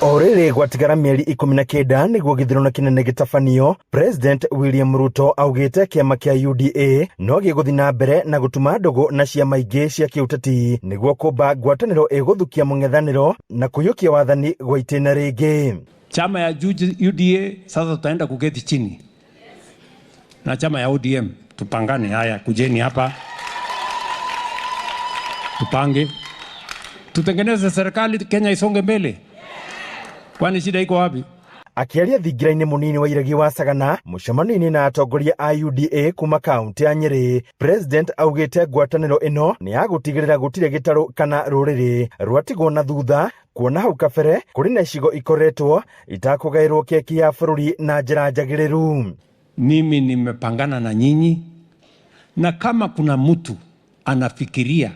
O rĩrĩ gwatigara mĩeri 19 nĩguo gĩthurano kĩnene gĩtabanio, President William Ruto augĩte kĩama kĩa UDA no gĩgũthiĩ na mbere na gũtuma ndũgũ na ciama ingĩ cia kĩũteti nĩguo kũmba ngwatanĩro ĩgũthukia mũng'ethanĩro na kũiyũkia wathani gwa itĩna rĩngĩ. Chama ya UDA sasa tutaenda kuketi chini na chama ya ODM tupangane. Haya, kujeni hapa tupange, tutengeneze serikali, Kenya isonge mbele. Kwani shida iko wapi? Akĩaria thingira-inĩ mũnini wa iregi wa Sagana mũcemanio-inĩ na atongoria a UDA kuma kaunti ya Nyĩrĩ, President augĩte ngwatanĩro ĩno nĩ ya gũtigĩrĩra gũtirĩ gĩtarũ kana rũrĩrĩ rwatigwo na thutha, kuona hau kabere kũrĩ na icigo ikoretwo itakũgaĩrwo keki ya bũrũri na njĩra njagĩrĩru. Mimi nimepangana na nyinyi, na kama kuna mtu anafikiria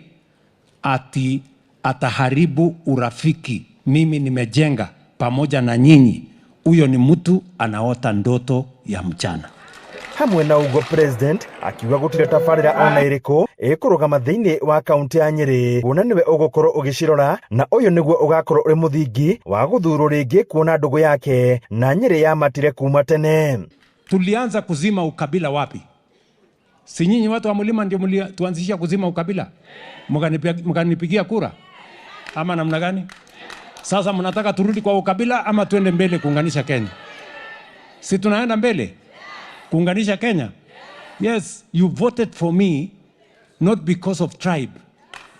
ati ataharibu urafiki mimi nimejenga pamoja na nyinyi, huyo ni mtu anaota ndoto ya mchana. Hamwe na uguo, President akiuga gũtirĩ tabarĩra ona ĩrĩkũ ĩkũrũgama thĩinĩ wa kaunti ya Nyĩrĩ, kuona nĩwe ũgũkorwo ũgĩcirora na ũyũ nĩguo ũgakorwo ũrĩ mũthingi wa gũthurwo rĩngĩ, kuona ndũgũ yake na Nyĩrĩ yamatire kuma tene. Tulianza kuzima ukabila wapi? Si nyinyi watu wa mlima ndio mlituanzisha kuzima ukabila? Mkanipigia kura ama namna gani? Sasa mnataka turudi kwa ukabila ama tuende mbele kuunganisha Kenya? Si tunaenda mbele kuunganisha Kenya? Yes, you voted for me not because of tribe.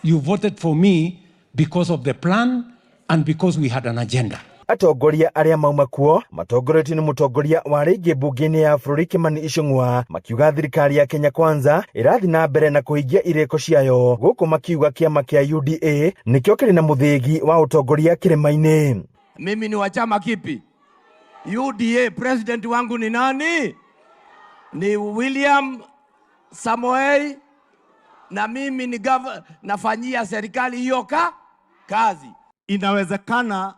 You voted for me because of the plan and because we had an agenda. Atongoria arĩa mauma kuo matongoretio nĩ mũtongoria wa rĩngĩ mbunge-inĩ ya bũrũri Kimani Ichung'wa makiuga thirikari ya Kenya Kwanza ĩrathiĩ na mbere na kũhingia irĩko ciayo, gũkũ makiuga kĩama kĩa UDA nĩkĩo kĩrĩ na mũthĩgi wa ũtongoria kĩrĩma-inĩ. Mimi ni wa chama kipi? UDA. President wangu ni nani? Ni William Samoei, na mimi ni nafanyia serikali hiyo kazi. Inawezekana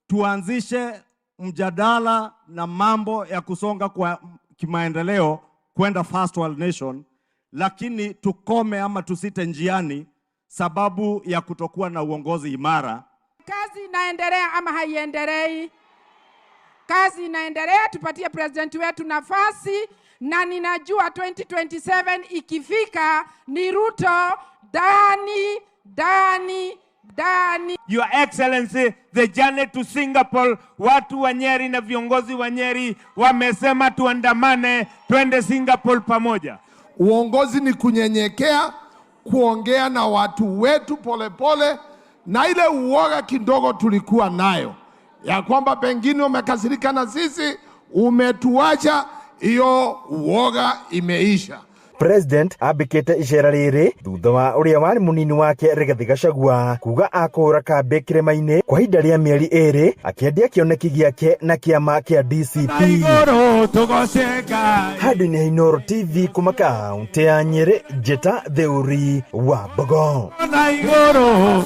tuanzishe mjadala na mambo ya kusonga kwa kimaendeleo kwenda first world nation, lakini tukome ama tusite njiani sababu ya kutokuwa na uongozi imara. Kazi inaendelea ama haiendelei? Kazi inaendelea, tupatie president wetu nafasi, na ninajua 2027 ikifika ni Ruto ndani ndani ndani. Your Excellency, the journey to Singapore, watu wa Nyeri na viongozi wa Nyeri wamesema tuandamane twende Singapore pamoja. Uongozi ni kunyenyekea, kuongea na watu wetu polepole pole, na ile uoga kidogo tulikuwa nayo ya kwamba pengine umekasirika na sisi, umetuacha, hiyo uoga imeisha. President ambĩkĩte icera rĩrĩ thutha wa ũrĩa warĩ mũnini wake Rigathĩ Gachagua kuga akũhũra kambĩ kĩrĩma-inĩ kwa ihinda rĩa mĩeri 2 akĩendia kĩoneki gĩake na kĩama kĩa DCP. Handũ-inĩ ha Inooro TV kuma kaunti ya Nyĩrĩ, Njĩta Theuri wa Mbogo. Na igũrũ.